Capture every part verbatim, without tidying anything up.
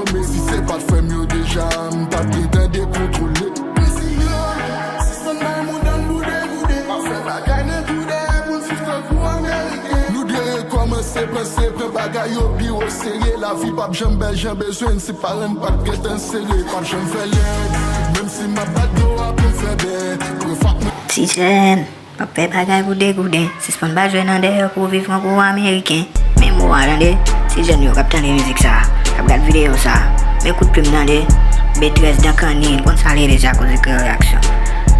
Men si se pa t frè m yo deja, m t ap gentan dekontwole. Sispann bay moun dan boude boude, pa fè bagay nan kou dèyè moun, sispann kou ameriken. Nou dwe rekòmanse, panse, pran bagay yo pi wo, serye. Lavi p ap janm bèl jan bezwen, si paran n pa t gentan sere, p ap janm fè lèd. Menm si m ap bat dlo a pou fè bè, pou fak mwen. Ti jèn. Pa fè bagay pou degouden. Sispann ba jwe nan dèyè pou w viv an gwo ameriken. Men mo a, tande. Ti jèn yo k ap tande mizik sa a, k ap gad videyo sa a, men kout plim, tande. B trèz dan kanni, n konn sa l ye deja, koze kreyòl reaksyon.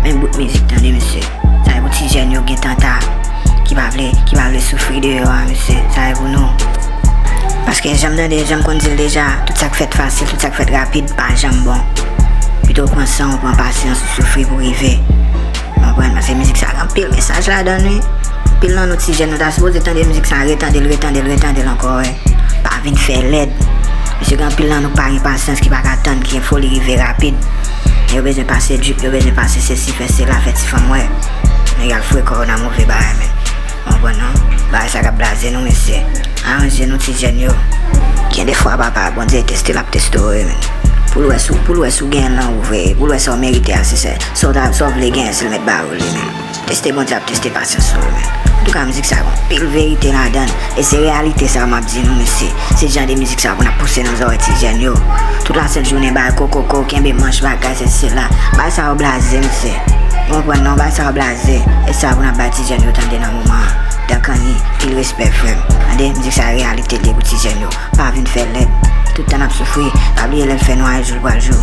Men bout mizik, tande, mesye. Sa e pou ti jèn yo gen tanta, ki pa vle, ki pa vle soufri deyò a, mesye. Sa e pou nou. Paske jan m tande, jan m konn di l deja, tout sa k fèt fasil, tout sa k fèt rapid, pa janm bon. Pito w pran san w, pran pasyans, ou soufri pou w rive. Konprann? Paske mizik sa gen anpil mesaj ladan l, wi. Anpil nan nou ti jèn, nou ta sipoze tande mizik sa, retande l, retande l, retande l ankò, wi. Pa vin fè lèd. Mesye, gen anpil nan nou ki pa gen pasyans, ki pa ka tann, ki gen foli rive rapid. Yo bezwen pase drip, yo bezwen pase sesi, fè sela, fè ti fanm wè. Nèg al foure kò yo nan move bagay, men. Konprann, non? Bagay sa k ap blaze nou, mesye. Aranje nou, ti jèn yo. Gen de fwa, papa, Bondye teste, l ap teste w, wi, men. Pou l wè si w, pou l wè si w genyen l nan ou vre, pou l wè sa w merite a, si se sa w ta, sa w vle genyen, si l mèt ba ou li, men. Teste Bondye ap teste pasyans ou, men. Antouka, mizik sa gen anpil verite ladan l. E se reyalite sa m ap di nou, mesye. Se jan de mizik sa pou n ap pouse nan zòrèy ti jèn yo. Tout la sent jounen bay kokoko, kenbe manch, bagay, sesi, sela. Bagay sa yo blaze, mesye. Ou konprann, non? Bagay sa yo blaze. E sa pou n ap bay ti jèn yo tande nan moman an. Dan kanni, pil respè, frè m. Tande, mizik sa reyalite l ye pou ti jèn yo. Pa vin fè lèd. Tout tan n ap soufri, pa bliye lè l fè nwa e jou l pral jou.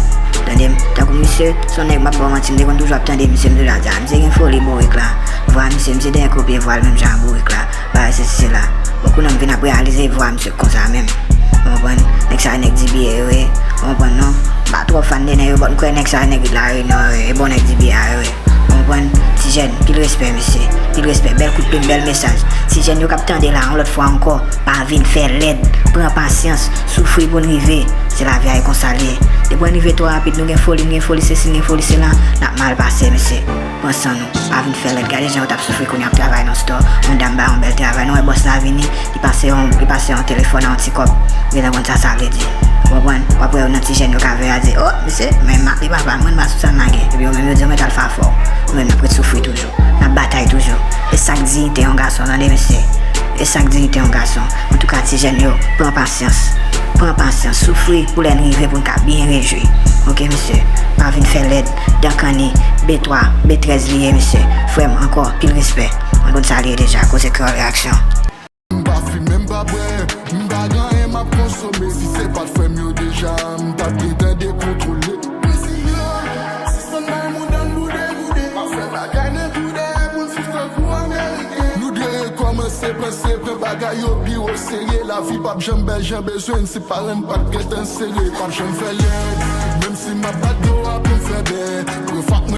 Tande m, tankou misye, se yon nèg, m ap ba w manti, m te konn toujou ap tande misye, m toujou ap di, a, misye gen foli bourik la. Vwa misye, misye te enkopiye vwa l menm jan ak bourik la. Bagay sesi sela. Bon, kounye a m vin ap reyalize vwa misye konsa menm. Ou konprann? Nèg sa, nèg D B A yo ye. Ou konprann, non? M pa twò fan de nèg yo, but m kwè nèg sa, nèg Lareyonn yo ye. E bon nèg D B A yo ye. Ou konprann? Ti jèn, pil respè, mesye. Pil respè. Bèl kout plim, bèl mesaj. Ti jèn yo k ap tande la, yon lòt fwa ankò, pa vin fè lèd. Pran pasyans. Soufri pou n rive. Se lavi a, e konsa l ye. Depi w rive twò rapid, nou gen foli, n gen foli sesi, n gen foli sela, n ap mal pase, mesye. Pran san nou. Pa vin fè lèd. Gade jan yo t ap soufri kounye a ap travay nan store. Yon dam bay yon bèl travay. Nou wè bòs la vini, li pase yon, li pase yon telefòn a yon ti kòb. Ou gentan konn sa sa vle di. Ou konprann? W ap wè yo nan ti jèn yo ka veye a di, o, mesye, men m ap li papa, mwen m pa sou sa m lage. Epi yo menm yo di yo mèt al fa fò. Nou menm n ap ret soufri toujou. N ap batay toujou. E sa k diyite yon gason, tande, mesye. E sa k diyite yon gason. Antouka, ti jèn yo, pran pasyans. Pran pasyans, soufri pou lè n rive pou n ka byen rejwi. Oke, mesye, pa vin fè lèd. Dan kanni, B twa, B trèz li ye, mesye. Frè m, ankò, pil respè. Mwen konn sa l ye deja, koze kreyòl reaksyon. M pa fimen, m pa bwè, m pa gen anyen m ap konsome. Si se pa t frè m yo deja, m t ap gentan dekontwole. Sispann bay moun dan boude boude, pa fè bagay nan kou dèyè moun, sispann kou ameriken. Nou dwe rekòmanse, panse, pran bagay yo pi wo, serye. Lavi p ap janm bèl jan bezwen, si paran n pa t gentan sere, p ap janm fè lèd. Menm si m ap bat dlo a pou m fè bè, pou fak mwen